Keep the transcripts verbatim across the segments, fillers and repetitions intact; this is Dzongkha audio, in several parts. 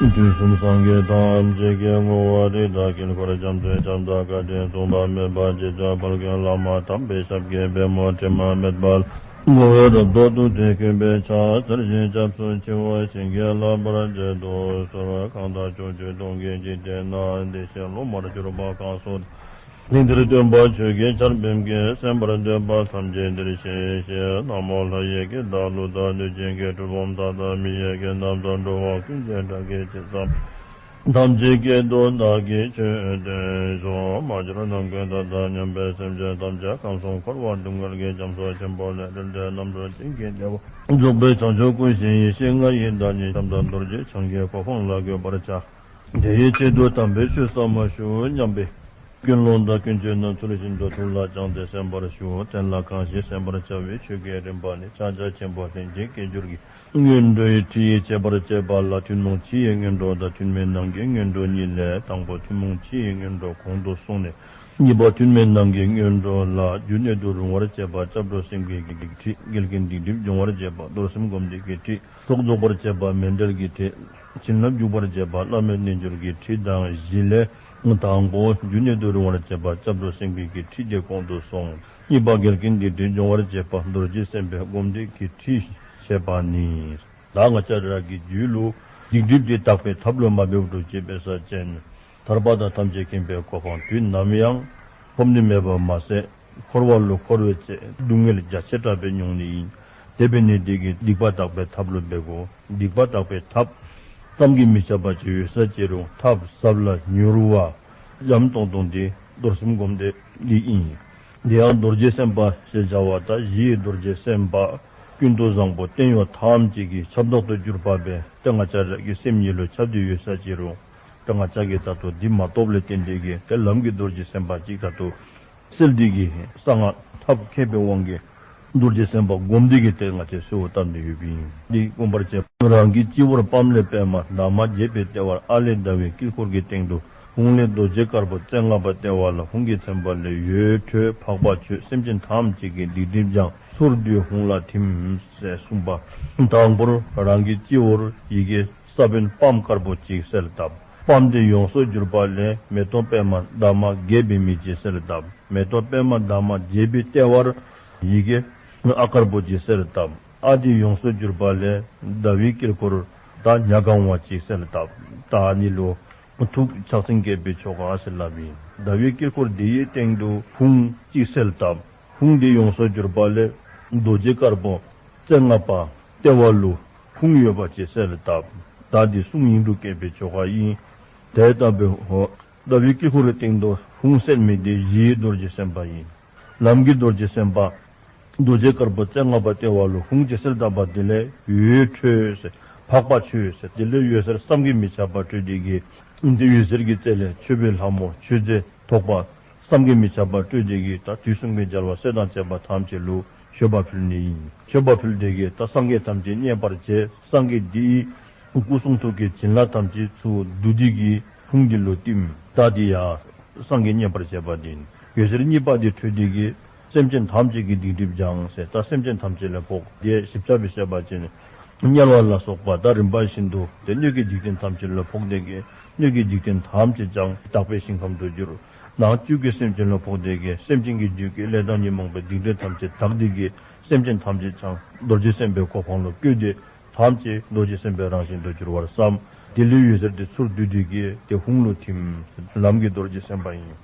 དུས་གསུམ་སངས་རྒྱས་ཐམས་ཅད་ཀྱི་ངོ་བོ་རིགས་དང་དཀྱིལ་འཁོར་རྒྱ་མཚོའི་ཁྱབ་བདག་བཀའ་དྲིན་མཚུངས་པ་མེད་པ་རྗེ་བཙུན་དཔལ་ལྡན་བླ་མ་དམ་པའི་ཞབས་ཀྱི་པདྨོ་དྲི་མ་མེད་པ་ངོ་བོའི་རབ་ཏུ་བརྟན་པའི་ཕྱག་འཚལ་ཞིང་སྐྱབས་སུ་མཆིའོ། བྱིན་གྱིས་བརླབ་པར་བྱེད་དུ་གསོལ། གང་དག་ཕྱོགས་བཅུ་སྟོང་གི་འཇིག་རྟེན་ན་བདེ་གཤེགས་སློབ་མར་གྱུར་པ་གང་སུ་དེ་འདིར་སྟོན་པ་ཆོས་ཀྱི་ཆར་འབེབས་ཀྱིས། གསན་པར་འདོད་པ་ཐམས་ཅད་འདིར་གཤེགས་ཤིག། ན་མོ། ལྷ་ཡི་སྐད་དང་ཀླུ་དང་གནོད་སྦྱིན་གྱི་གྲུལ་བུམ་དག་དང་མི་ཡི་སྐད་རྣམས་དང་འགྲོ་བ་ཀུན་གྱི་སྒྲ་སྐད་ཇི་ཙམ་པར། ཐམས་ཅད་སྐད་དུ་བདག་གིས་ཆོས་བསྟན་ཞུ། མ་གྱུར་ནམ་མཁའི་མཐའ་དང་མཉམ་པའི་སེམས་ཅན་ཐམས་ཅད་ཁམས་གསུམ་འཁོར་བ་སྡུག་བསྔལ་གྱི་རྒྱ་མཚོ་ཆེན་པོ་ལས་བསྒྲལ་ཏེ་རྣམ་གྲོལ་གཏན་གྱི་བདེ་བ་རྫོགས་པའི་བྱང་ཆུབ་ཀུན་ཤེས་ཡེ་ཤེས་ལྔ་ཡི་བདག་ཉིད་ཤམ་ཐབས་རྡོ་རྗེ་འཆང་གི་གོ་འཕང་ལ་འགོད་པར་བྱ། དེའི་ཆེད་དུ་དམ་པའི་ཆོས་ཟབ་མོ་ཞུ་སྙམ་པའི་ཀུན་སློང་དང་ཀུན་སྤྱོད་རྣམས་ཚུལ་བཞིན་དུ་ཐུགས་ལ་བཅངས་ཏེ་གསན་པར་ཞུ། དེ་ལ་གང་ཞིག་གསན་པར་བྱ་བའི་ཆོས་ཀྱི་རིམ་པ་ནི་ཕྱག་རྒྱ་ཆེན་པོ་ལྷན་ཅིག་སྐྱེས་སྦྱོར་གྱི་སྔོན་འགྲོའི་ཁྲིད་ཡིག་འཆད་པར་བྱེད་པ་ལ་ཐུན་མོང་ཕྱི་ཡི་སྔོན་འགྲོ་དང་ཐུན་མིན་ནང་གི་སྔོན་འགྲོ་གཉིས་ལས། དང་པོ་ཐུན་མོང་ཕྱི་ཡི་སྔོན་འགྲོ་གོང་དུ་སོང་ནས། གཉིས་པ་ཐུན་མིན་ནང་གི་སྔོན་འགྲོ་ལ། རྒྱུ་གནད་དུ་རུང་བར་བྱེད་པ་སྐྱབས་འགྲོ་སེམས་བསྐྱེད་ཀྱི་ཁྲིད། འགལ་རྐྱེན་སྡིག་སྒྲིབ་སྦྱོང་བར་བྱེད་པ་རྡོར་སེམས་སྒོམ་བཟླས་ཀྱི་ཁྲིད། ཚོགས་རྫོགས་པར་བྱེད་པ་མཎྜལ་གྱི་ཁྲིད། བྱིན་རླབས་འཇུག་པར་བྱེད་པ་བླ་མའི་རྣལ་འབྱོར་གྱི་ཁྲིད་དང་བཞི་ལས། དང་པོ་རྒྱུ་གནད་དུ་རུང་བར་བྱེད་པ་སྐྱབས་འགྲོ་སེམས་བསྐྱེད་ཀྱི་ཁྲིད་དེ་གོང་དུ་སོང་། གཉིས་པ་འགལ་རྐྱེན་སྡིག་སྒྲིབ་སྦྱོང་བར་བྱེད་པ་རྡོ་རྗེ་སེམས་དཔའི་སྒོམ་བཟླས་ཀྱི་ཁྲིད་བཤད་པ་ནི། ད་ང་བཅས་ར་གི་རྒྱུད་ལུ་སྡིག་སྒྲིབ་དེ་དག་པའི་ཐབས་ལུ་མ་འབད་བར་འགྲོ་ཅི་འབད་ས་ཅིན། ཐར་པ་དང་ཐམས་ཅད་མཁྱེན་པའི་གོ་འཕང་དུས་ནམ་ཡང་ཐོབ་ནི་མེད་པར་མ་ཟད། འཁོར་བ་ལུ་འཁོར་བའི་ཚེ་སྡུག་བསྔལ་རྒྱ་ཆེ་དྲགས་སྦེ་མྱོང་ནི་ཨིན། དེ་འབད་ནི་དེ་གིས་སྡིག་པ་དག་པའི་ཐབས་ལུ་འབད་དགོ། སྡིག་པ་དག་པའི་ཐབས་བསམ་གྱིས་མི་ཁྱབ་པ་ཅིག་ཡོད་ས་ཅི་རུང་ཐབས་ཟབ་ལ་མྱུར་བ་འཇམ་ཏོང་ཏོ་འདི་རྡོར་སེམས་སྒོམ་བཟླས་འདི་ཨིན། དེ་ཡང་རྡོ་རྗེ་སེམས་དཔའ་ཞེས་བྱ་བ་དང་གཞི་ཡི་རྡོ་རྗེ་སེམས་དཔའ་ཀུན་ཏུ་བཟང་པོ་བརྟན་གཡོ་ཐམས་ཅད་ཀྱི་ཁྱབ་བདག་ཏུ་གྱུར་པ་སྦེ་ཏེ་ང་བཅས་ར་གི་སེམས་ཉིད་ལུ་ཁྱབ་སྟེ་ཡོད་ས་ཅི་རུང་ཏེ་ང་བཅས་ཀྱིས་ད་ལྟོ་འདི་མ་རྟོགས་ལས་བརྟེན་ཏེ་གིས་ཏེ་ལམ་གྱི་རྡོ་རྗེ་སེམས་དཔའ་ཅིག་ད་ལྟོ་སེལ་ཏེ་གིས་གསང་སྔགས་ཐབས་མཁས་པའི་དབང་གིས་རྡོ་རྗེ་སེམས་དཔའ་སྒོམ་སྟེ་གིས་ཏེ་ང་བཅས་གསོལཝ་བཏབ་སྟེ་ཡོདཔ་ཨིན། འདི་བསྒོམ་པར་བྱེད། རང་གི་སྤྱི་བོར་པདྨ་ལས་པདྨ་འདབ་མ་བརྒྱད་པའི་ལྟེ་བར་ཨ་ལས་ཟླ་བའི་དཀྱིལ་འཁོར་གྱི་སྟེང་དུ་ཧཱུྃ་ལས་རྡོ་རྗེ་དཀར་པོ་རྩེ་ལྔ་པ་ལྟེ་བ་ལ་ཧཱུྃ་གི་མཚན་པ་ལས་འོད་འཕྲོས་འཕགས་པ་མཆོད། སེམས་ཅན་ཐམས་ཅད་ཀྱི་སྡིག་སྒྲིབ་སྦྱངས། ཚུར་འདུས་ཧཱུྃ་ལ་ཐིམ་ཟེར་གསུངས་པ། དང་པོར་རང་གི་སྤྱི་བོར་ཡི་གེ་ས་བོན་པདྨ་དཀར་པོ་གཅིག་གསལ་བཏབ། པདྨ་དེ་ཡོངས་སུ་གྱུར་པ་ལས་མེ་ཏོག་པདྨ་འདབ་མ་བརྒྱད་པའི་མི་གཅིག་གསལ་བཏབ། མེ་ཏོག་པདྨ་འདབ་མ་བརྒྱད་པའི་ལྟེ་བར་ཡི་གེ་ཨ་དཀར་པོ་གཅིག་གསལ་བཏབ། ཨ་དེ་ཡོངས་སུ་གྱུར་པ་ལས་ཟླ་བའི་དཀྱིལ་འཁོར་དང་ཉ་གང་བ་གཅིག་གསལ་བཏབ། ད་ཨ་ནི་ལུ་ཐུགས་ཕྱག་མཚན་བསྐྱེད་པའི་ཆོ་ག་ཟེར་སླབ་ཨིན། ཟླ་བའི་དཀྱིལ་འཁོར་དེའི་སྟེང་དུ་ཧཱུྃ་གཅིག་གསལ་བཏབ། ཧཱུྃ་དེ་ཡོངས་སུ་གྱུར་པ་ལས་རྡོ་རྗེ་དཀར་པོ་རྩེ་ལྔ་པ་ལྟེ་བ་ལུ་ཧཱུྃ་ཡོད་པ་ཅིག་གསལ་བཏབ། ད་འདི་གསུང་དབྱིངས་ལུ་བསྐྱེད་པའི་ཆོ་ག་ཨིན། དེ་ལྟ་བུའི་ཧོ་ཟླ་བའི་དཀྱིལ་འཁོར་གྱི་སྟེང་དུ་ཧཱུྃ་གསལ་མི་དེ་གཞི་ཡི་རྡོ་རྗེ་སེམས་དཔའ་ཨིན། ལམ་གྱི་རྡོ་རྗེ་སེམས་དཔའ་རྡོ་རྗེ་དཀར་པོ་རྩེ་ལྔ་པ་ལྟེ་བ་ལུ་ཧཱུྃ་གཅིག་གསལ་བཏབ་པ་དེ་ལས་འོད་འཕྲོས་ཟེར་འཕགས་པ་མཆོད་ཟེར་དེ་ལས་འོད་ཟེར་བསམ་གྱིས་མི་ཁྱབ་པ་འཕྲོས་ཏེ་གིས་འདི་འོད་ཟེར་གྱི་རྩེ་ལས་མཆོད་པའི་ལྷ་མོ་མཆོད་རྫས་ཐོགས་པ་བསམ་གྱིས་མི་ཁྱབ་པ་སྤྲོས་ཏེ་གིས་ད་དུས་གསུམ་གྱི་རྒྱལ་བ་སྲས་དང་བཅས་པ་ཐམས་ཅད་ལུ་མཆོད་པ་ཕུལ་ནི་ཨིན། མཆོད་པ་ཕུལ་ཏེ་གིས་ད་སངས་རྒྱས་ཐམས་ཅད་མཉེས་པར་བྱས། སངས་རྒྱས་འདི་ཡི་སྐུ་གསུང་ཐུགས་ཀྱི་བྱིན་རླབས་ཐམས་ཅད་ཚུར་བསྡུ་སྟེ་གིས་ཧཱུྃ་འདི་ལུ་བསྟིམ། ད་འདི་ཡང་སངས་རྒྱས་མཉེས་པར་བྱེད་པ་འདི་ཨིན། འོད་ཟེར་གཉིས་པ་འདི་འཕྲོས་ཏེ་གིས་སེམས་ཅན་ཐམས་ཅད་ཀྱི་སྡིག་སྒྲིབ་སྦྱངས་ཟེར། ད་སེམས་ཅན་ཐམས་ཅད་ལུ་ཕོག། དེ་ཞིབ་ཆ་སྦེ་བཤད་པ་ཅིན་དམྱལ་བ་ལ་སོགས་པ་དང་རིམ་པ་བཞིན་དུ་ཏེ་སྣོད་ཀྱི་འཇིག་རྟེན་ཐམས་ཅད་ལུ་ཕོག་སྟེ་གིས་སྣོད་ཀྱི་འཇིག་རྟེན་ཐམས་ཅད་ཀྱང་དག་པའི་ཞིང་ཁམས་སུ་གྱུར། ནང་བཅུད་ཀྱི་སེམས་ཅན་ལུ་ཕོག་སྟེ་གིས་སེམས་ཅན་གྱི་རྒྱུད་ཀྱི་ལས་དང་ཉོན་མོངས་པའི་སྡིག་སྒྲིབ་ཐམས་ཅད་དག་སྟེ་གིས་སེམས་ཅན་ཐམས་ཅད་ཀྱང་རྡོ་རྗེ་སེམས་དཔའི་གོ་འཕང་ལུ་བཀོད་དེ་ཐམས་ཅད་རྡོ་རྗེ་སེམས་དཔའི་རང་བཞིན་དུ་གྱུར་བར་བསམ། དེ་ལས་འོད་ཟེར་དེ་ཚུར་བསྡུ་སྟེ་གིས་ཏེ་ཧཱུྃ་ལུ་ཐིམ། ལམ་གྱི་རྡོ་རྗེ་སེམས་དཔའ་ཨིན།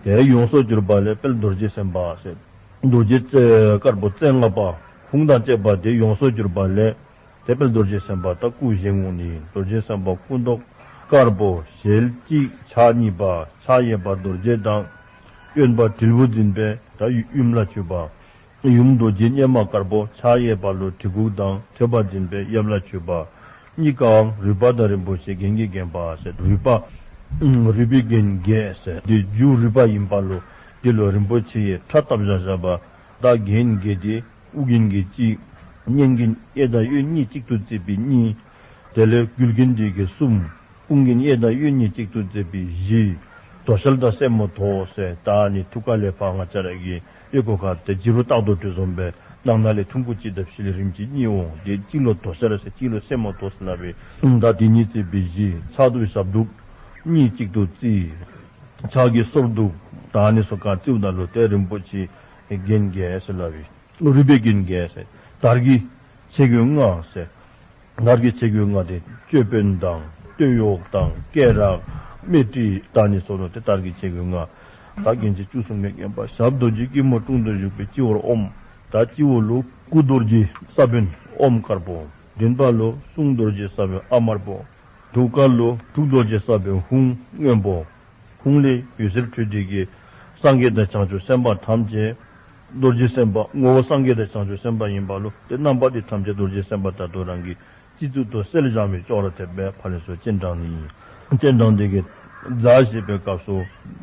དེ་ཡོངས་སུ་གྱུར་པ་ལས་དཔལ་རྡོ་རྗེ་སེམས་དཔའ་ཟེར། རྡོ་རྗེ་རྩེ་དཀར་པོ་རྩེ་ལྔ་པ་ཧཱུྃ་དང་བཅས་པ་དེ་ཡོངས་སུ་གྱུར་པ་ལས་དེ་དཔལ་རྡོ་རྗེ་སེམས་དཔའ་ད་སྐུ་བཞེངས་འོང་ནི། རྡོ་རྗེ་སེམས་དཔའ་སྐུ་མདོག་དཀར་པོ་ཞལ་གཅིག་ཕྱག་གཉིས་པ་ཕྱག་གཡས་པ་རྡོ་རྗེ་དང་། གཡོན་པ་དྲིལ་བུ་འཛིན་པས་ད་ཡུམ་ལ་འཁྱུད་པ། ཡུམ་རྡོ་རྗེ་སྙེམས་མ་དཀར་པོ་ཕྱག་གཡས་པ་ལུ་གྲི་གུག་དང་ཐོད་པ་འཛིན་པས་ཡབ་ལ་འཁྱུད་པ། གཉིས་ཀའང་རུས་པ་དང་རིན་པོ་ཆེ་རྒྱན་གྱིས་བརྒྱན་པ་ཟེར། རུས་པ་རུས་པའི་རྒྱན་བརྒྱད་ཟེར། འདི་རྒྱུ་རུས་པ་ཡིན་པ་ལུ་འདི་ལུ་རིན་པོ་ཆེ་ཡི་ཕྲ་བཏབ་བཞག་བཞག་པ། ད་རྒྱན་བརྒྱད་དེ་དབུ་རྒྱན་གྱི་གཅིག། སྙན་རྒྱན་གཡས་དང་གཡོན་གཉིས་གཅིག་ཏུ་བརྩེགས་པའི་གཉིས། དེ་ལས་མགུལ་རྒྱན་འདི་གི་གསུམ། དཔུང་རྒྱན་གཡས་དང་གཡོན་གཉིས་གཅིག་ཏུ་བརྩེགས་པའི་བཞི། དོ་ཤལ་དང་སེན་མོ་དོ་ཟེར། ད་ནི་ཐུགས་ཀ་ལས་ཕར་ང་བཅས་ར་གི་ཨོལ་ལྐོག་ཁ་ཏེ་བྱི་རུ་སྟག་རྡོ་དྲིལ་བཟུམ་སྦེ་ ནང་ན་ལས་ཐུང་ཀུ་གཅིག་དང་ཕྱི་ལས་རིམ་གྱིས་གཉིས་འོང་། དེ་གཅིག་ལུ་དོ་ཟེར་ཟེར་གཅིག་ལུ་སེན་མོ་དོ་ཟེར་སླབ་པས། ད་དེ་གཉིས་བརྩེགས་པའི་གཞི། ཕྱག་ཏུ་ཞབས་གདུབ་གཉིས་གཅིག་ཏུ་བརྩིགས། ཕྱག་གི་སོར་གདུབ་ད་ཨ་ནི་ཚུ་ག་བརྩིཝ་ད་ལུ་ཏེ་རིན་པོ་ཆེ་རྒྱན་བརྒྱད་ཟེར་སླབ་པས། རུས་པའི་རྒྱན་བརྒྱད་ཟེར། དར་གྱི་ཆས་གོས་ལྔ་ཟེར། དར་གྱི་ཆས་གོས་ལྔ་དེ་ཅོད་པན་དང་སྟོད་གཡོགས་དང་སྐེ་རགས་སྨད་དཀྲིས་ད་ཨ་ནི་ཚུ་ལུ་ཏེ་དར་གྱི་ཆས་གོས་ལྔ། ད་རྒྱན་ཆ་བཅུ་གསུམ་གྱིས་བརྒྱན་པ། ཞབས་རྡོ་རྗེ་སྐྱིལ་མོ་ཀྲུང་དུ་བཞུགས་པའི་སྤྱི་བོར་ཨོཾ། ད་སྤྱི་བོ་ལུ་སྐུ་རྡོ་རྗེ་ས་བོན་ཨོཾ་དཀར་པོ། མགྲིན་པ་ལུ་གསུང་རྡོ་རྗེ་ས་བོན་ཨ་དམར་པོ། ཐུགས་ཀ་ལུ་ཐུགས་རྡོ་རྗེ་ས་བོན་ཧཱུྃ་སྔོན་པོ། ཧཱུྃ་ལས་འོད་ཟེར་འཕྲོས་ཏེ་གིས་སངས་རྒྱས་དང་བྱང་ཆུབ་སེམས་དཔའ་ཐམས་ཅད་རྡོ་རྗེ་སེམས་དཔའ་ངོ་བོ་སངས་རྒྱས་དང་བྱང་ཆུབ་སེམས་དཔའ་ཨིན་པ་ལུ་ཏེ་རྣམ་པ་འདི་ཐམས་ཅད་རྡོ་རྗེ་སེམས་དཔའ་ད་ལྟོ་རང་གི་སྤྱི་གཙུག་ཏུ་གསལ་བཞག་མི་ཅོག་ར་འཐདཔ་སྦེ་ཕར་ལས་ཚུར་སྤྱན་དྲངས་ནི་ཨིན། སྤྱན་དྲངས་ཏེ་གིས་ཛཿ་ཞེས་པའི་སྐབས་སུ་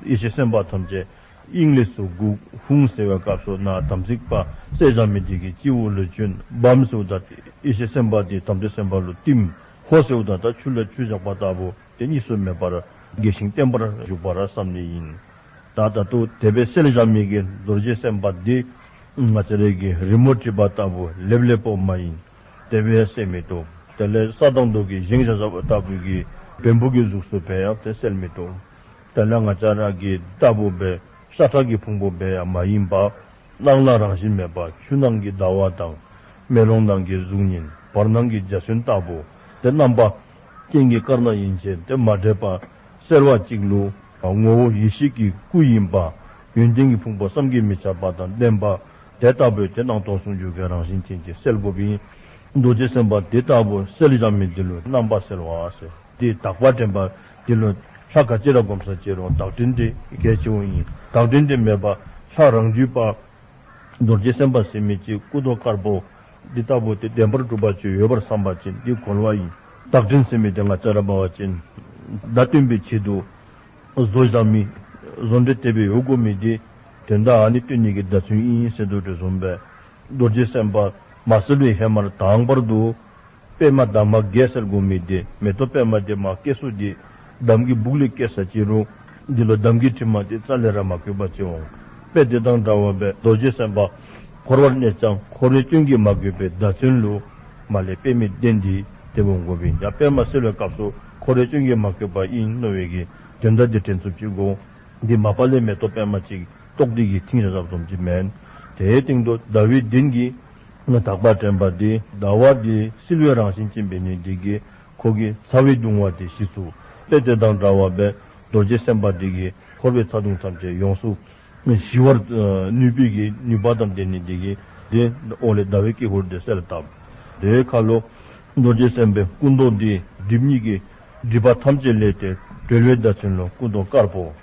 ཡེ་ཤེས་སེམས་དཔའ་ཐམས་ཅད་དབྱིངས་ལས་ཚུར་དགུག། ཧཱུྃ་ཟེར་བའི་སྐབས་སུ་ནཱ་དམ་ཚིག་པ་གསལ་བཞག་མི་འདི་གི་སྤྱི་བོ་ལུ་བྱོན། བཾ་ཟེརཝ་ད་ཡེ་ཤེས་སེམས་དཔའ་འདི་དམ་ཚིག་སེམས་དཔའ་ལུ་བསྟིམ། ཧོཿ་ཟེརཝ་ད་ད་ཆུ་ལུ་ཆུ་བཞག་པ་ལྟ་བུ་ཏེ་གཉིས་སུ་མེད་པར་དགྱེས་ཤིང་བརྟན་པར་བཞུགས་པ་ར་བསམ་ནི་ཨིན། ད་ད་ལྟོ་དེ་སྦེ་གསལ་བཞག་མི་གི་རྡོ་རྗེ་སེམས་དཔའ་འདི་ང་བཅས་ར་གི་རི་མོ་བྲིས་པ་ལྟ་བུ་ལེབ་ལེབ་པོ་མ་ཨིན། དེ་སྦེ་གསལ་མི་བཏུབ། དེ་ལས་ས་དང་རྡོ་གིས་བཞེངས་བཞག་པ་ལྟ་བུ་གི་བེམ་པོ་གི་གཟུགས་སུ་སྦེ་ཡང་ཏེ་གསལ་མི་བཏུབ། དེ་ལས་ང་བཅས་ར་གི་ལྟ་བུ་སྦེ་ཤ་ཁྲག་གི་ཕུང་པོ་སྦེ་ཡང་མ་ཨིན་པ། སྣང་ལ་རང་བཞིན་མེད་པ། ཆུ་ནང་གི་ཟླ་བ་དང་། མེ་ལོང་ནང་གི་གཟུགས་བརྙན། བར་སྣང་གི་འཇའ་ཚོན་ལྟ་བུ། ཏེ་རྣམ་པ་རྐྱེན་གྱི་དཀར་ནག་ཡན་ཆད་དེ་མ་འདྲེས་པ་གསལ་བ་ཅིག་ལུ་ངོ་བོ་ཡེ་ཤེས་ཀྱི་སྐུ་ཡིན་པ། ཡོན་ཏན་གྱི་ཕུང་པོ་བསམ་གྱིས་མི་ཁྱབ་པ་དང་ལྡན་པ། དེ་ལྟ་བུའི་ཏེ་སྣང་སྟོང་ཟུང་འཇུག་གི་རང་བཞིན་ཅན་ཅིག་གསལ་དགོཔ་ཨིན། རྡོ་རྗེ་སེམས་དཔའ་དེ་ལྟ་བུ་གསལ་བཞག་མི་འདི་ལུ་རྣམ་པ་གསལ་བ་ཟེར། དེ་དག་པ་དྲན་པ་འདི་ལུ་ལྷ་ག་ཅི་ར་སྒོམ་ས་ཅི་རུང་བདག་དྲན་འདི་གལ་ཆེཝ་ཨིན། བདག་དྲན་འདི་མེད་པར་ལྷ་རང་རྒྱུད་པ་རྡོ་རྗེ་སེམས་དཔའ་ཟེར་མི་ཅིག་སྐུ་མདོག་དཀར་པོ་འདི་ལྟ་བུ་དེ་བདེན་པར་གྲུབ་པ་ཅིག་ཡོད་པར་བསམ་པ་ཅིན་འདི་གོལ་བ་ཨིན། བདག་དྲན་ཟེར་མི་དེ་ང་བཅས་ར་འབད་བ་ཅིན་བརྡ་སྟོན་པའི་ཆེད་དུ་བཟོ་བཞག་མི་བཟོ་འདྲ་དེ་སྦེ་ཡོད་དགོ་མི་དེ་དོན་དག་ཨ་ནི་སྟོན་ནི་གི་བརྡ་མཚོན་ཨིན་ཟེར་དོ་བཟུམ་སྦེ་རྡོ་རྗེ་སེམས་དཔའ་མ་གསལ་བའི་ཧེ་མར་དང་པར་དུ་པདྨ་འདབ་མ་བརྒྱད་གསལ་དགོ་མི་དེ་མེ་ཏོག་པདྨ་དེ་མར་སྐྱེ་ས་དེ་འདམ་གྱི་སྦུག་ལས་སྐྱེ་ས་ཅི་རུང་འདི་ལུ་འདམ་གྱི་དྲི་མ་དེ་རྩ་ལས་ར་མ་གོས་པ་ཅིག་འོང་། དཔེ་དེ་དང་འདྲ་བ་སྦེ་རྡོ་རྗེ་སེམས་དཔའ་འཁོར་བར་གནས་ཀྱང་འཁོར་བའི་སྐྱོན་གྱིས་མ་གོས་པའི་བརྡ་མཚོན་ལུ་མར་ལས་པདྨའི་གདན་འདི་དེ་སྦེ་འོང་དགོཔ་ཨིན། ཡང་པདྨ་གསལ་བའི་སྐབས་སུ་འཁོར་བའི་སྐྱོན་གྱིས་མ་གོས་པ་ཨིན་མནོ་བའི་གི་དོན་དག་དེ་དྲན་ཚུགསཔ་ཅིག་དགོ། འདི་མ་པ་ལས་མེ་ཏོག་པདྨ་ཅིག་བཏོག་སྟེ་གིས་འཐིང་བཞག་བཞགཔ་བཟུམ་ཅིག་མེན། དེའི་སྟེང་དུ་ཟླ་བའི་གདན་གྱི་དག་པ་དྲན་པ་འདི་ཟླ་བ་འདི་བསིལ་བའི་རང་བཞིན་ཅན་འབད་ནི་འདི་གིས་ཁོ་གི་ཚ་བའི་གདུང་བ་འདི་ཞི་ཚུགས། དཔེ་དེ་དང་འདྲ་བ་སྦེ་རྡོ་རྗེ་སེམས་དཔའ་འདི་གིས་འཁོར་བའི་ཚ་གདུང་ཐམས་ཅད་ཡོངས་སུ་ཞི་བར་ནུས་པའི་གི་ནུས་པ་དང་ལྡན་ནི་འདི་གིས་དེ་འོག་ལས་ཟླ་བའི་དཀྱིལ་འཁོར་འདི་གསལ་བཏབ། དེའི་ཁ་ལུ་རྡོ་རྗེ་སེམས་དཔའི་སྐུ་མདོག་འདི་སྒྲིབ་གཉིས་ཀྱི་སྒྲིབ་པ་ཐམས་ཅད་ལས་ཏེ་གྲོལ་བའི་བརྡ་མཚོན་ལུ་སྐུ་མདོག་དཀར་པོ།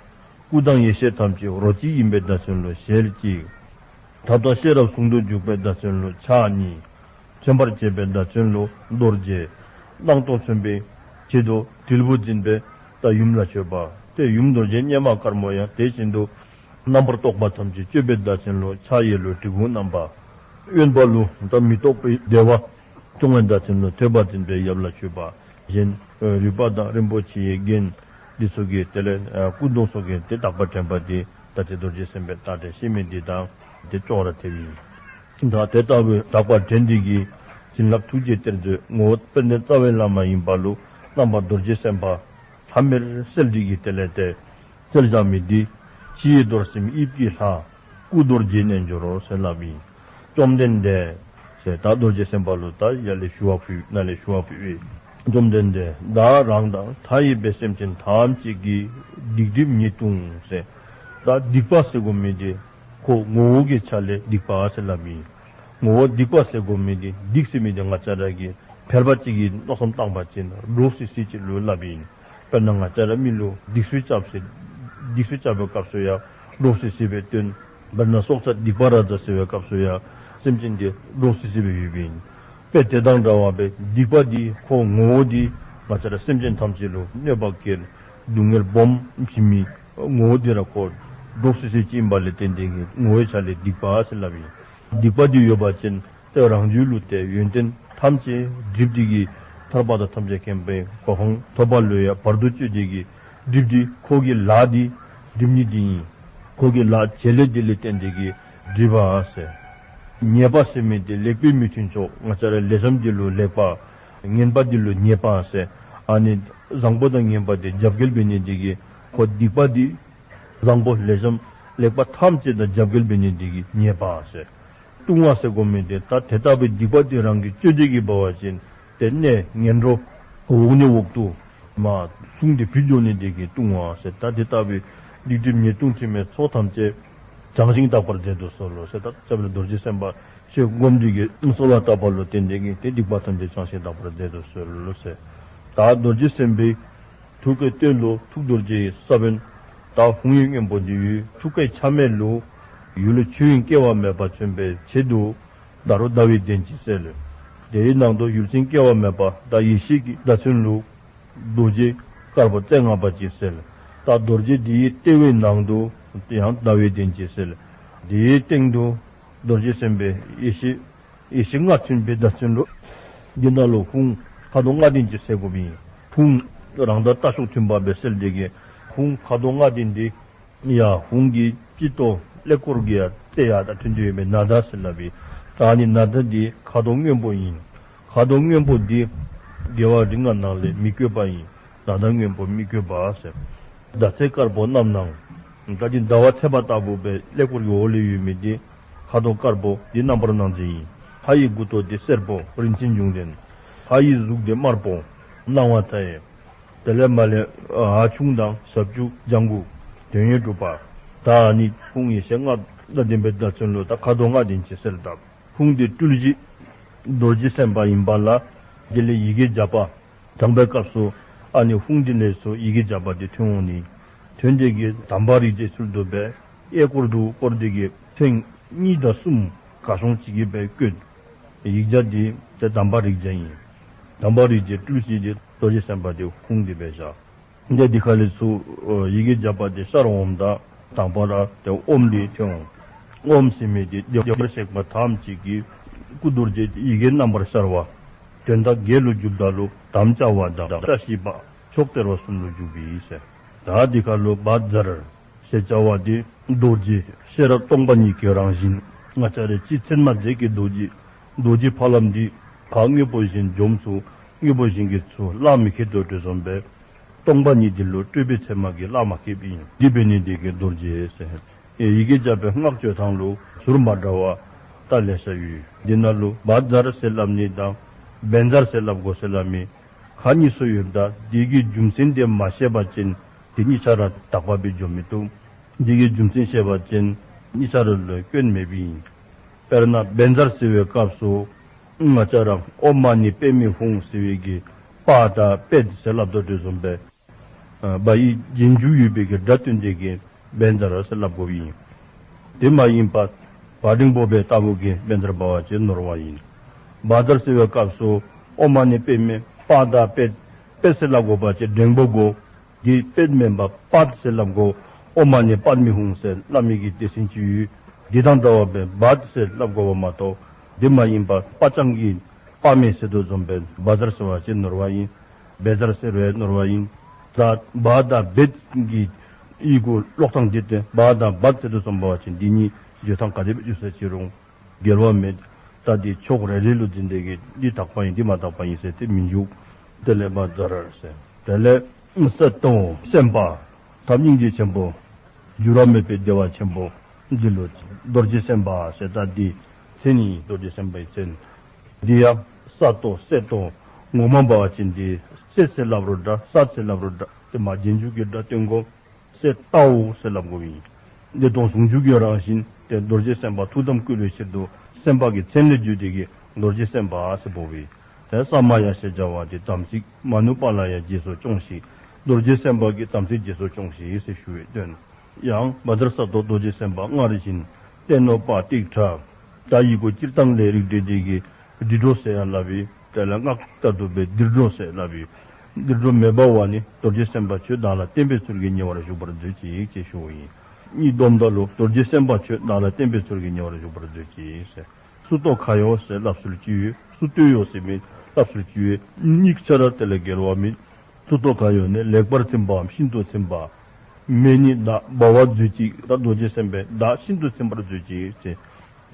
སྐུ་དང་ཡེ་ཤེས་ཐམས་ཅད་རོ་གཅིག་ཡིན་པའི་བརྡ་མཚོན་ལུ་ཞལ་གཅིག། ཐབས་དང་ཤེས་རབ་ཟུང་དུ་འཇུག་པའི་བརྡ་མཚོན་ལུ་ཕྱག་གཉིས། མཚོན་པར་བྱེད་པའི་བརྡ་མཚོན་ལུ་རྡོ་རྗེ། སྣང་སྟོང་མཚོན་པའི་ཆེད་དུ་དྲིལ་བུ་འཛིན་པའི་ད་ཡུམ་ལ་མཆོད་པ། ཏེ་ཡུམ་རྡོ་རྗེ་སྙེམས་མ་དཀར་མོ་ཡང་དེ་བཞིན་དུ་རྣམ་པར་རྟོག་པ་ཐམས་ཅད་གཅོད་པའི་བརྡ་མཚོན་ལུ་ཕྱག་གཡས་ལུ་གྲི་གུག་བསྣམས་པ། གཡོན་པ་ལུ་ད་མི་རྟོག་པའི་བདེ་བ་སྐྱོང་བའི་བརྡ་མཚོན་ལུ་ཐོད་པ་འཛིན་པའི་ཡབ་ལ་མཆོད་པ། གཞན་རུས་པ་དང་རིན་པོ་ཆེའི་རྒྱན་འདི་ཚུ་གི་དེ་ལས་སྐུ་མདོག་ཚུ་གི་དེ་དག་པ་དྲན་པ་འདི་ད་ཅི་རྡོ་རྗེ་སེམས་དཔའི་རྟགས་དེ་ཤེས་མི་འདི་དང་དེ་ཅོག་ར་འཐདཔ་ཨིན། ད་དེ་ལྟ་བུའི་དག་པ་དྲན་འདི་གིས་བྱིན་རླབས་ཐུགས་རྗེའི་གཏེར་མཛོད་ངོ་བོ་དཔལ་ལྡན་རྩ་བའི་བླ་མ་ཡིན་པ་ལུ་རྣམ་པ་རྡོ་རྗེ་སེམས་དཔའ་ལྷམ་མེར་གསལ་འདི་གིས་དེ་ལས་ཏེ་གསལ་བཞག་མི་འདི་ཕྱི་ཡི་རྡོར་སེམས་དབྱིབས་ཀྱི་ལྷ། སྐུ་རྡོ་རྗེའི་རྣལ་འབྱོར་རོ་ཟེར་སླབ་ཨིན། བཅོམ་ལྡན་འདས་ཟེར་ད་རྡོ་རྗེ་སེམས་དཔའ་ལུ་ད་ཡར་ལས་ཞུ་བ་ཕུལ་ནཱ་ལས་ཞུ་བ་ཕུལ་བས། བཅོམ་ལྡན་འདས་བདག་རང་དང་མཐའ་ཡས་པའི་སེམས་ཅན་ཐམས་ཅད་ཀྱི་སྡིག་སྒྲིབ་ཉེས་ལྟུང་ཟེར། ད་སྡིག་པ་ཟེར་དགོ་མི་འདི་ཁོ་ངོ་བོ་གི་ཆ་ལས་སྡིག་པ་ཟེར་སླབ་ཨིན། ངོ་བོ་སྡིག་པ་ཟེར་དགོ་མི་འདི་སྡིག་ཟེར་མི་འདི་ང་བཅས་ར་གིས་ཕལ་པ་ཅིག་གིས་མནོ་བསམ་བཏང་པ་ཅིན་འདྲོག་སི་སི་ཅིག་ལུ་སླབ་ཨིན། དཔེར་ན་ང་བཅས་ར་མི་ལུ་སྡིགས་ཚུལ་རྐྱབ་ཟེར་སྡིགས་ཚུལ་རྐྱབ་པའི་སྐབས་སུ་ཡང་འདྲོག་སི་སི་སྦེ་སྟོན། དཔེར་ན་སྲོག་ཆགས་སྡིག་པ་ར་དང་ཟེར་བའི་སྐབས་སུ་ཡང་སེམས་ཅན་འདི་འདྲོག་སི་སི་སྦེ་ཡོདཔ་ཨིན། དཔེ་དེ་དང་འདྲ་བ་སྦེ་སྡིག་པ་འདི་ཁོ་ངོ་བོ་འདི་ང་བཅས་ར་སེམས་ཅན་ཐམས་ཅད་ལུ་གནོད་པ་བསྐྱལ་སྡུག་བསྔལ་སྦོམ་བྱིན་མི་ངོ་བོ་འདི་ར་ཁོ་འདྲོག་སི་སི་ཅིག་ཨིན་པ་ལས་བརྟེན་ཏེ་གིས་ངོ་བོའི་ཆ་ལས་སྡིག་པ་ཟེར་སླབ་ཨིན། སྡིག་པ་འདི་ཡོད་པ་ཅིན་ཏེ་རང་རྒྱུད་ལུ་ཏེ་ཡོན་ཏན་ཐམས་ཅད་སྒྲིབ་སྟེ་གིས་ཐར་པ་དང་ཐམས་ཅད་མཁྱེན་པའི་གོ་འཕང་ཐོབ་པ་ལུ་ཡང་བར་དུ་གཅོད་དེ་གིས་སྒྲིབ་སྟེ་ཁོ་གི་ལཱ་འདི་སྒྲིབ་ནི་འདི་ཨིན། ཁོ་གི་ལཱ་བྱེད་ལས་འདི་ལས་བརྟེན་ཏེ་གིས་སྒྲིབ་པ་ཟེར། ཉེས་པ་ཟེར་མི་འདི་ལེགས་པའི་མི་མཐུན་ཕྱོགས། ང་བཅས་ར་ལེགས་ཤོམ་འདི་ལུ་ལེགས་པ། ངན་པ་འདི་ལུ་ཉེས་པ་ཟེར། ཨ་ནི་བཟང་པོ་དང་ངན་པ་འདི་རྒྱབ་འགལ་འབད་ནི་འདི་གིས་ཁོ་སྡིག་པ་འདི་བཟང་པོ་ལེགས་ཤོམ་ལེགས་པ་ཐམས་ཅད་དང་རྒྱབ་འགལ་འབད་ནི་འདི་གིས་ཉེས་པ་ཟེར། ལྟུང་བ་ཟེར་དགོ་མི་འདི་ད་དེ་ལྟ་བུའི་སྡིག་པ་འདི་རང་གིས་སྤྱོད་དེ་གིས་འབད་བ་ཅིན་དེ་གནས་ངན་འགྲོ་འོག་ནས་འོག་ཏུ་མར་ལྷུང་སྟེ་བུད་འགྱོ་ནི་འདི་གིས་ལྟུང་བ་ཟེར། ད་དེ་ལྟ་བུའི་སྡིག་སྒྲིབ་ཉེས་ལྟུང་དྲི་མའི་ཚོགས་ཐམས་ཅད་བྱང་ཞིང་དག་པར་མཛད་དུ་གསོལ་ལོ་ཟེར། ད་སྐྱབས་གནས་རྡོ་རྗེ་སེམས་དཔའ་ཞེས་སྒོམ་འདི་གིས་གསོལ་བ་བཏབ་པ་ལུ་བརྟེན་ཏེ་གིས་དེ་སྡིག་པ་ཐམས་ཅད་བྱང་ཞིང་དག་པར་མཛད་དུ་གསོལ་ལོ་ཟེར། ད་རྡོ་རྗེ་སེམས་དཔའི་ཐུགས་ཀའི་སྟོད་ལུ་ཐུགས་རྡོ་རྗེའི་ས་བོན། ད་ཧཱུྃ་ཡིག་སྔོན་པོ་འདི་ཡོད། ཐུགས་ཀའི་ཆ་སྨད་ལུ་ཡུལ་ཆོས་དབྱིངས་སྐྱེ་བ་མེད་པ་མཚོན་པའི་ཆེད་དུ་ད་རུང་ཟླ་བའི་གདན་གྱིས་གསལ། དེའི་ནང་དུ་ཡུལ་ཅན་སྐྱེ་བ་མེད་པ་ད་ཡེ་ཤེས་ཀྱི་བརྡ་མཚོན་ལུ་རྡོ་རྗེ་དཀར་པོ་རྩེ་ལྔ་པ་གིས་གསལ། ད་རྡོ་རྗེ་འདིའི་ལྟེ་བའི་ནང་དུ་ཡང་ཟླ་བའི་གདན་གྱིས་གསལ། དེའི་སྟེང་དུ་རྡོ་རྗེ་སེམས་དཔའི་ཡེ་ཤེས་ཡེ་ཤེས་ལྔ་མཚོན་པའི་བརྡ་མཚོན་ལུ་འདི་ནང་ལུ་ཧཱུྃ་ཁ་དོག་ལྔ་ལྡན་གྱིས་གསལ་དགོཔ་ཨིན། ཧཱུྃ་རང་དང་ལྟ་ཕྱོགས་མཐུན་པ་སྦེ་གསལ་ཏེ་གིས་ཧཱུྃ་ཁ་དོག་ལྔ་ལྡན་འདི་ཡང་ཧཱུྃ་གི་སྤྱི་ཏོག་ཀླད་ཀོར་གྱི་ཡར་རྩེ་ཡར་དང་མཐུན་ཏེ་ཡོད་མི་ནཱ་ད་ཟེར་སླབ་ཨིན། ད་ཨ་ནི་ནཱ་ད་འདི་ཁ་དོག་སྔོན་པོ་ཨིན། ཁ་དོག་སྔོན་པོ་འདི་རྒྱལ་བ་རིགས་ལྔ་ནང་ལས་མི་བསྐྱོད་པ་ཨིན། ནཱ་ད་སྔོན་པོ་མི་བསྐྱོད་པ་ཟེར། ཟླ་ཚེས་དཀར་པོ་རྣམ་སྣང་། ད་འདི་ཟླ་བ་ཚེས་པ་ལྟ་བུ་སྦེ་ཀླད་ཀོར་གྱི་འོག་ལུ་ཡོད་མི་འདི་ཁ་དོག་དཀར་པོ་འདི་རྣམ་པར་སྣང་མཛད་ཨིན། ལྷ་ཡི་མགུ་ཏོ་འདི་སེར་པོ་རིན་ཆེན་འབྱུང་ལྡན། ལྷ་ཡི་གཟུགས་འདི་དམར་པོ་སྣང་བ་མཐའ་ཡས། དེ་ལས་མར་ལས་ཨ་ཆུང་དང་ཞབས་ཀྱུ་ལྗང་གུ་དོན་ཡོད་གྲུབ་པ། ད་ཨ་ནི་ཧཱུྃ་ཡེ་ཤེས་ལྔ་དང་ལྡན་པའི་བརྡ་མཚོན་ལུ་ད་ཁ་དོག་ལྔ་ལྡན་གྱིས་གསལ་བཏབ། ཧཱུྃ་འདི་སྤྲུལ་གཞི་རྡོ་རྗེ་སེམས་དཔའ་ཨིན་པ་ལ་དེ་ལས་ཡི་གེ་བརྒྱ་པ་བགྲངས་པའི་སྐབས་སུ་ཨ་ནི་ཧཱུྃ་འདི་ལས་ཚུར་ཡི་གེ་བརྒྱ་པ་འདི་ཐོན་འོང་ནི། ཐོན་ཏེ་གིས་དམ་པ་རིགས་བརྒྱའི་ཚུལ་དུ་སྦེ་གཡས་སྐོར་དུ་བསྐོར་ཏེ་གིས་ཐེངས་གཉིས་དང་གསུམ་ག་ཤོང་ཅིག་གིས་སྦེ་བཀོད། ཡིག་བརྒྱ་འདི་ཏེ་དམ་པ་རིགས་བརྒྱ་ཨིན། དམ་པ་རིགས་བརྒྱའི་སྤྲུལ་གཞི་འདི་རྡོ་རྗེ་སེམས་དཔའ་འདི་ཧཱུྃ་འདི་སྦེ་བཞག། འདི་འདི་ཁ་ལས་ཚུར་ཡི་གེ་བརྒྱ་པ་འདི་ཤར་འོངམ་ད་དང་པ་ར་ཏེ་ཨོཾ་འདི་ཐོན་འོང་། ཨོཾ་ཟེར་མི་འདི་བདེ་བར་གཤེགས་པ་ཐམས་ཅད་ཀྱི་སྐུ་རྡོ་རྗེ་ཡི་གེ་རྣམ་པར་ཤར་བ། དོན་དག་གང་ལུ་འཇུགཔ་ད་ལུ་དམ་བཅའ་བ་དང་བཀྲ་ཤིས་པ་མཆོག་སྟེར་བ་གསུམ་ལུ་འཇུག་པས་ཟེར། ད་འདི་ཁ་ལུ་བཛྲ་ཞེས་བྱ་བ་འདི་རྡོ་རྗེ་ཤེས་རབ་སྟོང་པ་ཉིད་ཀྱི་རང་བཞིན། ང་བཅས་ར་སྤྱི་མཚན་མ་རྫས་ཀྱི་རྡོ་རྗེ། རྡོ་རྗེ་ཕ་ལམ་འདི་ཕར་དངོས་པོ་བཞིན་འཇོམས་སུ་དངོས་པོ་བཞིན་གྱི་ཚུར་གླགས་མི་ཁེལ་དོ་དེ་བཟུམ་སྦེ་སྟོང་པ་ཉིད་འདི་ལུ་སྤྲོས་པའི་མཚན་མ་གིས་གླགས་མ་ཁེལཝ་ཨིན། འདི་འབད་ནི་འདི་གིས་རྡོ་རྗེ་ཟེར། ཡི་གེ་བརྒྱ་པའི་སྔགས་བརྗོད་ཐངས་ལུ་ཟུར་མ་འདྲཝ་ད་ལེ་ཤ་ཡོད། འདི་ནང་ལུ་བཛྲ་ཟེར་སླབ་ནི་དང་བཛྲ་ཟེར་སླབ་དགོ་ཟེར་སླབ་མི། ཁག་གཉིས་སུ་ཡོདཔ་ད་འདི་གི་རྒྱུ་མཚན་དེ་མ་ཤེས་པ་ཅིན་དེ་གཉིས་ཆ་ར་དག་པ་སྦེ་འགྱོ་མི་བཏུབ། འདི་གི་རྒྱུ་མཚན་ཤེས་པ་ཅིན་གཉིས་ཆ་ར་ལུ་སྐྱོན་མེདཔ་ཨིན། དཔེར་ན་བཛྲ་ཟེར་བའི་སྐབས་སུ་ང་བཅས་ར་ཨོཾ་མ་ཎི་པདྨེ་ཧཱུྃ་ཟེར་བའི་གི་པ་དང་པད་ཟེར་སླབ་དོ་དེ་བཟུམ་སྦེ་ཨ་བ་ཡི་རྗེས་འཇུག་ཡོད་པའི་གི་སྒྲ་བཏོན་ཏེ་གིས་བཛྲ་ཟེར་སླབ་དགོཔ་ཨིན། དེ་མ་ཡིན་པ་བ་འགྲེང་བུ་པའི་ལྟ་བུ་གིས་བཛྲ་འབད་བ་ཅིན་ནོར་བ་ཨིན། བཛྲ་ཟེར་བའི་སྐབས་སུ་ཨོཾ་མ་ཎི་པདྨེ་པ་དང་པད། པད་ཟེར་སླབ་དགོ་པ་ཅིན་འགྲེང་བུ་དགོ། དེ་པད་མེན་པར་པད་ཟེར་སླབ་དགོ། ཨོཾ་མ་ཎི་པདྨེ་ཧཱུྃ་ཟེར་སླབ་མི་གི་སྡེ་ཚན་ཅིག་ཡོད། དེ་དང་འདྲཝ་སྦེ་བཛྲ་ཟེར་སླབ་དགོ་པ་མ་གཏོགས་དེ་མ་ཡིན་པ་པ་ཅང་གི་པདྨེ་ཟེར་དོ་བཟུམ་སྦེ་བཛྲ་ཟེར་བ་ཅིན་ནོར་བ་ཨིན། བཛྲ་ཟེར་བས་ནོར་བ་ཨིན། ད་བ་དང་བད་ཀྱི་ཡི་གུ་ཀློག་ཐངས་འདི་སྟེ་བ་དང་བད་ཟེར་དོ་བཟུམ་འབད་བ་ཅིན་འདི་གཉིས་བརྗོད་ཐངས་ག་དེ་སྦེ་བརྗོད་ས་ཅི་རུང་འགལ་བ་མེད། ད་འདི་ཕྱོགས་རེ་རེ་ལུ་འཛིན་ཏེ་གིས་འདི་དག་པ་ཨིན་འདི་མ་དག་པ་ཨིན་ཟེར་ཏེ་མི་འཇུག། དེ་ལས་བཛྲ་ཟེར། དེ་ལས་སཏྭ་སེམས་དཔའ་ཐབས་སྙིང་རྗེ་ཆེན་པོ་འགྱུར་བ་མེད་པའི་བདེ་བ་ཆེན་པོ་འདི་ལུ་རྡོ་རྗེ་སེམས་དཔའ་ཟེར། ད་འདི་མཚན་ཨིན། རྡོ་རྗེ་སེམས་དཔའི་མཚན། འདི་ཡང་སཏྭ་སེམས་དཔའ་ངོ་མ་འབད་བ་ཅིན་འདི་སེ་ཟེར་སླབ་རུང་འདྲ་སྟ་ཟེར་སླབ་རུང་འདྲ་ཏེ་མ་རྗེས་འཇུག་གི་སྒྲ་བཏོན་དགོ། སེ་ཏའོ་ཟེར་སླབ་དགོཔ་ཨིན། འདི་དོན་ཟུང་འཇུག་གི་རང་བཞིན་ཏེ་རྡོ་རྗེ་སེམས་དཔའ་ཐུགས་དམ་བསྐུལ་བའི་ཕྱིར་དུ་སེམས་དཔའ་གི་མཚན་ལས་བརྗོད་དེ་གིས་རྡོ་རྗེ་སེམས་དཔའ་ཟེར་འབོཝ་ཨིན། ཏེ་ས་མ་ཡ་ཞེས་བྱ་བ་འདི་དམ་ཚིག་མ་ནུབ་པ་ལ་ཡང་རྗེས་སུ་སྐྱོངས་ཤིག། རྡོ་རྗེ་སེམས་དཔའ་གི་དམ་ཚིག་རྗེས་སུ་སྐྱོངས་ཤིག་ཟེར་ཞུ་བའི་དོན། ཡང་བཛྲ་སཏྭ་རྡོ་རྗེ་སེམས་དཔའ་སྔར་བཞིན་ཏེ་ནོ་པ་ཏིཥྛ། ད་ཡི་གུ་སྤྱིར་བཏང་ལས་རིགས་འགྲེ་དེ་གིས་ཌི་ཌོ་ཟེར་ཡང་སླབ་ཨིན། དེ་ལས་སྔགས་ལྟར་དུ་སྦེ་དིར་ཌོ་ཟེར་སླབ་ཨིན། དིར་ཌོ་མེ་བྷ་ཝ་ནི་རྡོ་རྗེ་སེམས་དཔའ་ཁྱོད་བདག་ལ་བརྟན་པའི་ཚུལ་གྱིས་ཉེ་བར་བཞུགས་པར་མཛོད་ཅིག་ཅེས་ཞུཝ་ཨིན། གཉིས་བསྡོམས་ད་ལུ་རྡོ་རྗེ་སེམས་དཔའ་ཁྱོད་བདག་ལ་བརྟན་པའི་ཚུལ་གྱིས་ཉེ་བར་བཞུགས་པར་མཛོད་ཅིག་ཟེར། སུ་ཏོ་ཁ་ཡོ་ཟེར་སླབ་སྲོལ་ཅིག་ཡོད། སུ་ཏོ་ཡོ་ཟེར་མི་སླབ་སྲོལ་ཅིག་ཡོད། གཉིས་ཆ་ར་དེ་ལས་འགལ་བ་མེད། སུ་ཏོ་ཁ་ཡོ་ནི་ལེགས་པར་ཚིམ་པའམ་ཤིན་ཏུ་ཚིམ་པ། མེ་ནི་བདག་འབར་བར་མཛོད་ཅིག། ད་རྡོ་རྗེ་སེམས་དཔའི་བདག་ཤིན་ཏུ་ཚིམ་པར་མཛོད་ཅིག་ཅེས།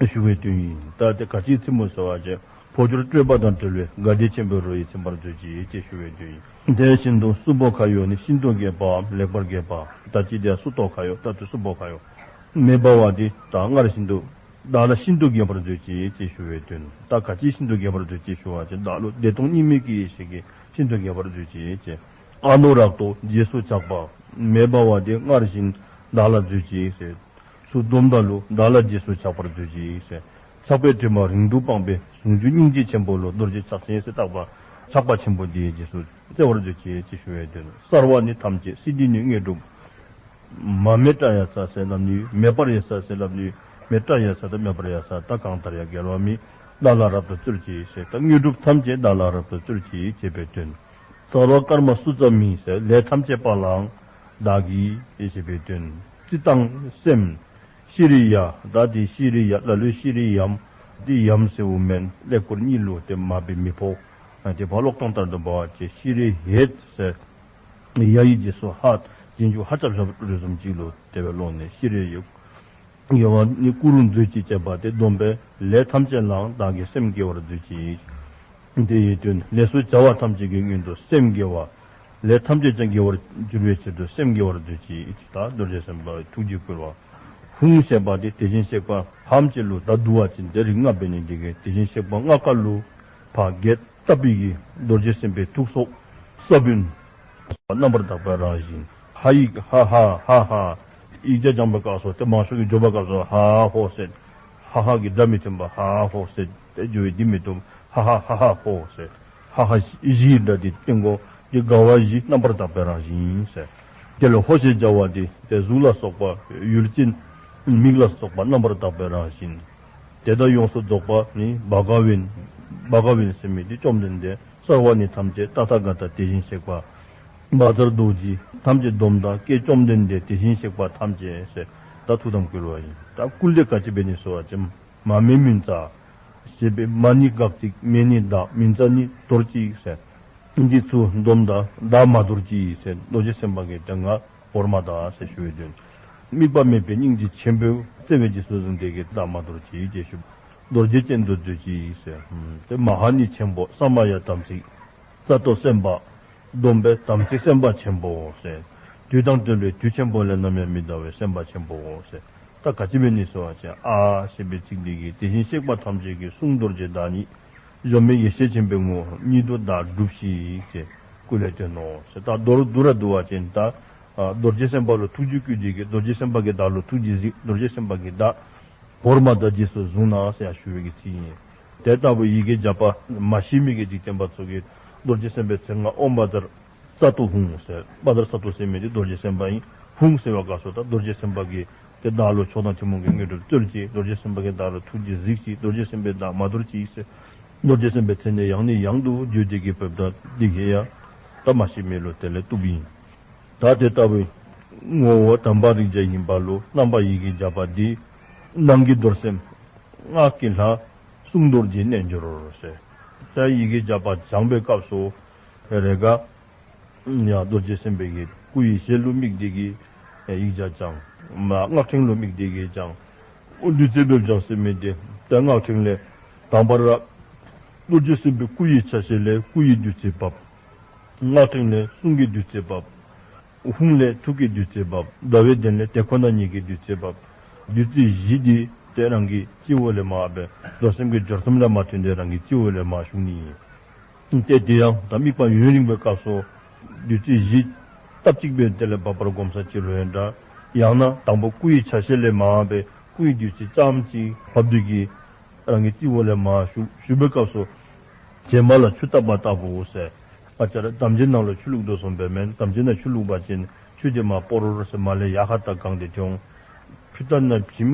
ཞུ་བའི་དོན་ཨིན། ད་དེ་ག་ཅི་ཚིམ་མོ་ཟེར་བ་ཅིན་འཕོ་འགྱུར་སྤྲོས་པ་དང་བྲལ་བའི་དགའ་བདེ་ཆེན་པོའི་རོ་ཡིས་ཚིམ་པར་མཛོད་ཅིག་ཅེས་ཞུ་བའི་དོན་ཨིན། དེ་བཞིན་དུ་གསུམ་པོ་ཁ་ཡོག་ནི་ཤིན་ཏུ་རྒྱས་པའམ་ལེགས་པར་རྒྱས་པ། ད་ཅི་དེ་སུ་ཏོ་ཁ་ཡོག་ད་དུ་གསུམ་པོ་ཁ་ཡོག་མེ་འབར་བ་འདི་ད་སྔར་བཞིན་དུ་བདག་ལ་ཤིན་ཏུ་རྒྱས་པར་མཛོད་ཅིག་ཅེས་ཞུ་བའི་དོན། ད་ག་ཅི་ཤིན་ཏུ་རྒྱས་པར་མཛོད་ཅེས་ཞུ་བ་ཅིན་བདག་ལུ་བདེ་སྟོང་གཉིས་མེད་ཀྱི་ཡེ་ཤེས་ཀྱིས་ཤིན་ཏུ་རྒྱས་པར་མཛོད་ཅིག་ཅེས། ཨ་ནུ་རཀྟོ་རྗེས་སུ་ཆགས་པ། མེ་འབར་བ་འདི་སྔར་བཞིན་བདག་ལ་མཛོད་ཅིག་ཟེར། ཚུར་བསྡོམས་ད་ལུ་བདག་ལ་རྗེས་སུ་ཆགས་པར་མཛོད་ཅིག་ཟེར། ཆགས་པའི་དྲི་མ་རིང་དུ་སྤངས་པའི་ཟུང་འཇུག་སྙིང་རྗེ་ཆེན་པོ་ལུ་རྡོ་རྗེ་ཕྱག་ཆེན་ཟེར་བཏགས་པ་ཆགས་པ་ཆེན་པོ་འདི་རྗེས་སུ་སེལ་བར་མཛོད་ཅིག་ཅེས་ཞུ་བའི་དོན། སརྦ་ནི་ཐམས་ཅད་སིདྡྷི་ནི་དངོས་གྲུབ། མ་མེད་པར་ཡ་ས་ཟེར་སླབ་ནི་ཡོད། མེད་པར་ཡ་ས་ཟེར་སླབ་ནི་ཡོད། མེད་པར་ཡ་ས་དང་མེད་པར་ཡ་ས་ད་གང་ལྟར་ཡང་འགལ་བ་མེད། བདག་ལ་རབ་ཏུ་སྩོལ་ཅིག་ཟེར། ད་དངོས་གྲུབ་ཐམས་ཅད་བདག་ལ་རབ་ཏུ་སྩོལ་ཅིག་ཅེས་པའི་དོན། སརྦ་ཀརྨ་སུ་ཙ་མི་ཟེར་ལས་ཐམས་ཅད་པ་ལའང་བདག་གིས་ཞེས་པའི་དོན། ཙིཏྟཾ་སེམས། ཤྲཱི་ཡ། ད་དེ་ཤྲཱི་ཡ་ལ་ལུ་ཤྲཱི་ཡཾ། དེ་ཡཾ་ཟེརཝ་མེན། ཀླད་ཀོར་གཉིས་ལུ་དེ་མ་འབད་མི་ཕོག། དེ་ཕར་ཀློག་སྟངས་ལྟར་དུ་འབད་བ་ཅིན་ཤྲཱི་ཧེ་ཟེར། ཡ་ཡི་རྗེས་སུ་ཧ། རྗེས་འཇུག་ཧ་ཅབ་ཞབས་རོ་བཟུམ་ཅིག་ལུ་དེ་སྦེ་ཀློག་ནི། ཤྲཱི་ཡ། དགེ་བ་ནི་ཀུ་རུ་མཛོད་ཅིག་ཅེས་པ་དེ་བསྡོམས་པས་ལས་ཐམས་ཅད་ལའང་བདག་གིས་སེམས་དགེ་བར་མཛོད་ཅིག། དེ་ཡི་དོན་ལས་སུ་བྱ་བ་ཐམས་ཅད་ཀྱི་སྔོན་དུ་སེམས་དགེ་བ། ལས་ཐམས་ཅད་ཀྱང་དགེ་བར་འགྱུར་བའི་ཕྱིར་དུ་སེམས་དགེ་བར་མཛོད་ཅིག། ད་རྡོ་རྗེ་སེམས་དཔའི་ཐུགས་རྗེ་བསྐུལ་བ། ཧཱུྃ་ཞེས་པ་དེ་དེ་བཞིན་གཤེགས་པ་ཐམས་ཅད་ལུ་ད་བསྡུ་བ་ཅིན་དེ་རིགས་ལྔ་འབད་ནི་འདི་གིས་དེ་བཞིན་གཤེགས་པ་ལྔ་ཀ་ལུ་ཕར་རྒྱས་བཏབ་པའི་གི་རྡོ་རྗེ་སེམས་དཔའི་ཐུགས་སྲོག་ས་བོན། རྣམ་པར་དག་པའི་རང་བཞིན། ཧ་ཡིག་ཧ་ཧ་ཧ་ཧ། ཡིག་བརྒྱ་སྦྱང་བའི་སྐབས་སུ་དེ་མང་ཤོས་ཀྱིས་འགྱོ་བའི་སྐབས་སུ་ཧ་ཧོ་ཟེར། ཧ་ཧ་གི་སྒྲ་མི་ཐོན་པར་ཧ་ཧོ་ཟེར་དེ་འགྱོ་བའི་འདི་མི་བཏུབ། ཧ་ཧ་ཧ་ཧ་ཧོ་ཟེར། ཧ་ཧ་བཞི་གི་སྒྲ་འདི་བཏོན་དགོ། འདི་དགའ་བ་བཞི་རྣམ་པར་དག་པའི་རང་བཞིན་ཟེར། དེ་ལས་ཧོ་ཞེས་བྱ་བ་འདི་དེ་གཟུགས་ལ་སོགས་པ་ཡུལ་ཅན། མིག་ལ་སོགས་པ་རྣམ་པར་དག་པའི་རང་བཞིན། དེ་དག་ཡོངས་སུ་རྫོགས་པ་ནི་བྷ་ག་ཝཱན། བྷ་ག་ཝཱན་ཟེར་མི་འདི་བཅོམ་ལྡན་འདས། སརྦ་ནི་ཐམས་ཅད་ཏ་ཐཱ་ག་ཏ་དེ་བཞིན་གཤེགས་པ། བཛྲ་རྡོ་རྗེ་ཐམས་ཅད་སྡོམ་དང་སྐད་བཅོམ་ལྡན་འདས་དེ་བཞིན་གཤེགས་པ་ཐམས་ཅད་ཟེར་ད་ཐུགས་དམ་བསྐུལ་བ་ཨིན། ད་བསྐུལ་ཏེ་ག་ཅི་འབད་ནི་ཟེར་བ་ཅིན་མ་མེ་མུན་ཙ་ཞེས་པའི་མ་ནི་དགག་ཚིག། མེ་ནི་བདག། མུན་ཙ་ནི་དོར་ཅིག་ཟེར། འདི་ཚུ་སྡོམ་དང་བདག་མ་དོར་ཅིག་ཟེར། རྡོ་རྗེ་སེམས་དཔའ་གིས་དེ་སྔ་བོར་མ་ད་ཟེར་ཞུ་བའི་དོན། དམིགས་པ་མེད་པའི་སྙིང་རྗེ་ཆེན་པོས་བརྩེ་བས་རྗེས་སུ་བཟུང་སྟེ་གིས་བདག་མ་དོར་ཅིག་ཅེས་ཞུ། རྡོ་རྗེ་ཅན་དུ་མཛོད་ཅིག་ཟེར། དེ་མ་ཧཱ་ནི་ཆེན་པོ་ས་མ་ཡ་དམ་ཚིག། ས་ཏོ་སེམས་དཔའ། སྡོམ་པས་དམ་ཚིག་སེམས་དཔའ་ཆེན་པོ་ཟེར། དུས་དང་བྲལ་བའི་དུས་ཆེན་པོ་ལས་ནམ་ཡང་མི་འདའ་བའི་སེམས་དཔའ་ཆེན་པོ་ཟེར། ད་ག་ཅི་འབད་ནི་ཟེར་བ་ཅིན་ཨ་ཞེས་པའི་ཚིག་འདི་གིས་དེ་བཞིན་གཤེགས་པ་ཐམས་ཅད་ཀྱི་གསུང་རྡོ་རྗེ་བདག་ཉིད། གཞོམ་མེད་ཡེ་ཤེས་ཆེན་པོའི་ངོ་བོ་ཉིད་དུ་བདག་སྒྲུབས་ཤིག་ཅེས་སྐུ་ལས་བསྟན་ནོ་ཟེར། ད་མདོར་བསྡུ་ར་བསྡུ་བ་ཅིན་ད་ཨ་རྡོ་རྗེ་སེམས་དཔའ་ལུ་ཐུགས་རྗེ་བསྐུལ་ཏེ་གིས་རྡོ་རྗེ་སེམས་དཔའ་གིས་བདག་ལུ་ཐུགས་རྗེས་གཟིགས། རྡོ་རྗེ་སེམས་དཔའ་གིས་བདག་བོར་མ་ད་རྗེས་སུ་བཟུང་གནང་ཟེར་ཡང་ཞུ་བའི་གི་ཚིག་ཨིན། དེ་ལྟ་བུའི་ཡི་གེ་བརྒྱ་པ་མ་ཤེས་མི་གི་འཇིག་རྟེན་པ་ཚུ་གིས་རྡོ་རྗེ་སེམས་དཔའི་མཚན་སྔགས་ཨོཾ་བཛྲ་ས་ཏོ་ཧཱུྃ་ཟེར། བཛྲ་ས་ཏོ་ཟེར་མི་འདི་རྡོ་རྗེ་སེམས་དཔའ་ཨིན། ཧཱུྃ་ཟེར་བའི་སྐབས་སུ་ད་རྡོ་རྗེ་སེམས་དཔའ་གིས་དེ་བདག་ལུ་མཆོག་དང་ཐུན་མོང་གི་དངོས་གྲུབ་སྩོལ་ཅིག། རྡོ་རྗེ་སེམས་དཔའ་གིས་བདག་ལུ་ཐུགས་རྗེས་གཟིགས་ཤིག། རྡོ་རྗེ་སེམས་དཔའི་བདག་མ་དོར་ཅིག་ཟེར། རྡོ་རྗེ་སེམས་དཔའི་མཚན་ནས་ཡང་ནས་ཡང་དུ་བརྗོད་དེ་གིས་བོར་ད་འདི་གིས་ཡང་ད་མ་ཤེས་མི་ལུ་དེ་ལས་བཏུབ་ཨིན། ད་དེ་ལྟ་བུའི་ངོ་བོ་དམ་པ་རིགས་བརྒྱ་ཡིན་པ་ལུ་རྣམ་པ་ཡི་གེ་བརྒྱ་པ་འདི་ནང་གི་རྡོར་སེམས་སྔགས་ཀྱི་ལྷ་གསུང་རྡོ་རྗེའི་རྣལ་འབྱོར་ཟེར། ད་ཡི་གེ་བརྒྱ་པ་བགྱང་བའི་སྐབས་སུ་རེ་འགའ་ཡང་རྡོ་རྗེ་སེམས་དཔའི་གི་སྐུ་ཡི་ཞལ་ལུ་དམིགས་ཏེ་གིས་ཡིག་བརྒྱ་བགྱང་། མ་སྔགས་ཕྲེང་ལུ་དམིགས་ཏེ་གིས་བགྱང་། བདུད་རྩི་འབེབས་སྦྱང་ཟེར་མི་འདི་ད་སྔགས་ཕྲེང་ལས་དང་པ་ར་རྡོ་རྗེ་སེམས་དཔའི་སྐུ་ཡི་ཆ་ཤས་ལས་སྐུ་ཡི་བདུད་རྩི་བབས། སྔགས་ཕྲེང་ལས་གསུང་གི་བདུད་རྩི་བབས། ཧཱུྃ་ལས་ཐུགས་ཀྱི་བདུད་རྩི་བབས། ཟླ་བའི་གདན་ལས་དེ་ཁོ་ན་ཉིད་ཀྱི་བདུད་རྩི་བབས། བདུད་རྩི་བཞི་འདི་དེ་རང་གི་སྤྱི་བོ་ལས་མར་སྦེ་རྡོར་སེམས་ཀྱི་སྦྱོར་མཚམས་ལས་མར་ཐོན་ཏེ་རང་གི་སྤྱི་བོ་ལས་མར་ཞུགས་ནི་ཨིན། ཏེ་དེ་ཡང་ད་དམིགས་པ་ཡུན་རིང་བའི་སྐབས་སུ་བདུད་རྩི་བཞི་སྟབས་གཅིག་སྦེ་དེ་ལས་འབབ་པར་སྒོམ་ས་ཅིག་ལུ་ཡང་འདྲ། ཡང་ན་དང་པོ་སྐུ་ཡི་ཆ་ཤས་ལས་མར་སྦེ་སྐུ་ཡི་བདུད་རྩི་ཙམ་ཅིག་བབས་ཏེ་གིས་རང་གི་སྤྱི་བོ་ལས་མར་ཞུགས། ཞུགས་པའི་སྐབས་སུ་བྱེ་མ་ལ་ཆུ་བཏབ་པ་ལྟ་བུའོ་ཟེར། ང་བཅས་ར་དམ་ཅན་ནང་ལུ་ཆུ་བླུགས་དོ་བཟུམ་སྦེ་མེན། དམ་ཅན་ནང་ཆུ་བླུགས་པ་ཅིན་ཆུ་དེ་མར་སྤོ་རོ་རོ་ཟེར་མར་ལས་ཡར་ཁ་ལྟ་གང་སྟེ་འོང་། ཆུ་ལྟ་ན་བྱེ་